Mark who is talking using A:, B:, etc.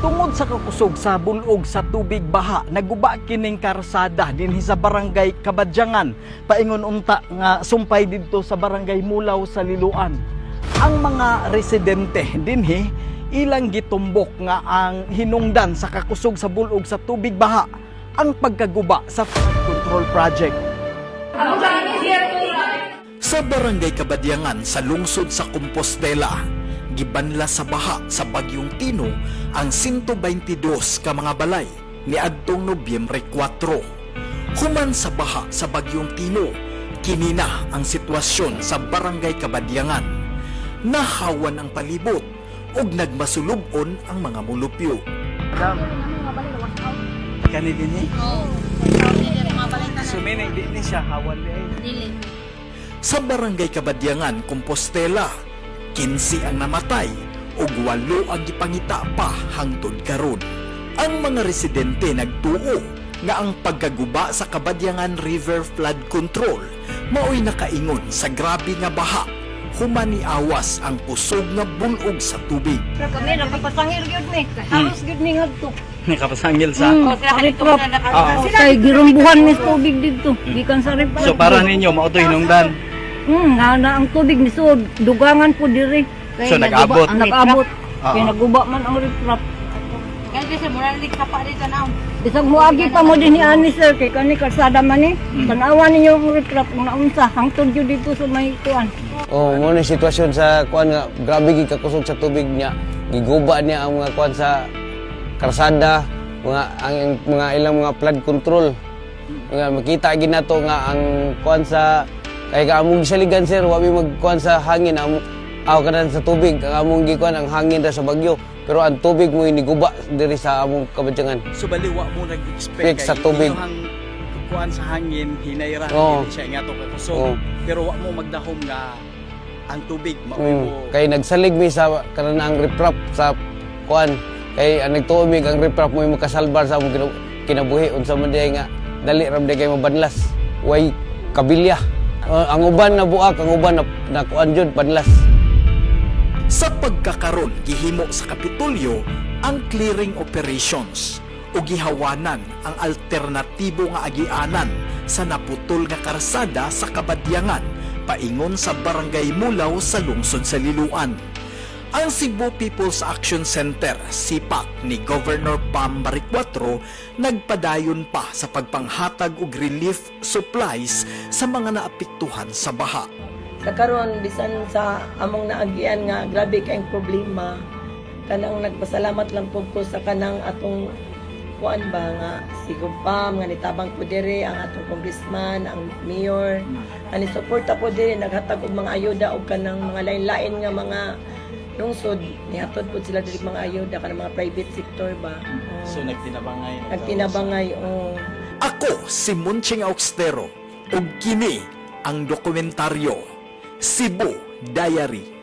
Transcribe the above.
A: Tungod sa kakusog sa bulog sa tubig baha, naguba kining karsada dinhi sa Barangay Kabadyangan, paingon unta nga sumpay didto sa Barangay Mulaw sa Liloan. Ang mga residente dinhi, ilang gitumbok nga ang hinungdan sa kakusog sa bulog sa tubig baha ang pagkaguba sa flood control project.
B: Sa Barangay Kabadyangan sa lungsod sa Compostela, gibanla sa baha sa bagyong Tino ang 122 ka mga balay niadtong Nobyembre 4. Human sa baha sa bagyong Tino, kini na ang sitwasyon sa Barangay Kabadyangan. Nahawan ang palibot ug nagmasulub-on ang mga mulupyo.
A: Kani dinhi? Sumini di ni siya hawan di ay.
C: Dili.
B: Sa Barangay Kabadyangan, Compostela, 15 ang namatay ug 8 ang gipangita pa hangtod karon. Ang mga residente nagtuo nga ang pagkaguba sa Kabadyangan River Flood Control maoy nakaingon sa grabe nga baha human niawas ang kusog nga bulog sa tubig.
D: Kami nakapasangil gyud ni. Halos gyud ni ngadto.
A: Nakapasangil sa
D: Sa riprap. Kay girumbuhan ni tubig didto. Gikan sa riprap.
A: So para ninyo mao to hinungdan.
D: Na ang tubig ni sud dugangan po diri.
A: So, nag-abot.
D: Ang nag-abot.
A: Oo.
D: Kay naguba man ang riprap.
C: Kaya kasi mura na kapa dito na.
D: Bisag moagi pa mo din ni ani sir kay kani kalsada man ni. Tan-awa ninyo ang riprap kung naunsa hangtod gyud dito sa may kuan.
E: Oh, mo ni sitwasyon sa kuan nga grabe gid kakusog sa tubig niya. Giguba niya ang mga kuan sa karsada, mga ang mga ilang mga flood control. Nga makita gid nato nga ang kuan sa kay ka among gisaligan, sir, wa mi magkuan sa hangin amo aw kanan sa tubig ang among gikuan ang hangin ra sa bagyo, pero ang tubig mo niguba diri sa among Kabadyangan.
A: So bali wa mo nag-expect
E: Expect sa tubig.
A: Inyong kuan sa hangin hinay ra
E: Oo.
A: dili siya nga to kakusog.
E: Oo.
A: Pero wa mo magdahom nga ang tubig mao mo
E: Kay nagsalig mi sa kanan ang riprap sa kuan kay ang nagtuo mi ang riprap mo makasalbar sa among kinabuhi unsa man diay nga dali ra man diay kay mabanlas way kabilya. Ang uban na buak, ang uban na kuan jud banlas.
B: Sa pagkakaron, gihimo sa Kapitolyo ang clearing operations o gihawanan ang alternatibo nga agianan sa naputol nga karsada sa Kabadyangan paingon sa Barangay Mulaw sa lungsod sa Liloan. Ang Cebu People's Action Center, CPAC ni Governor Pam Baricuatro, nagpadayon pa sa pagpanghatag og relief supplies sa mga naapektuhan sa baha.
F: Sa karon bisan sa among naagian nga grabe kayong problema, kanang nagpasalamat lang pud ko sa kanang atong kuan ba nga si Gupam nga nitabang po diri, ang atong congressman, ang mayor ani suporta po diri, naghatag og mga ayuda og kanang mga lain-lain nga mga lungsod, nihatod po sila diri mga ayuda kanang mga private sector ba. Oo.
A: So nagtinabangay.
F: Nagtinabangay, oh.
B: Ako si Munching Augstero ug kini ang dokumentaryo Cebu Diary.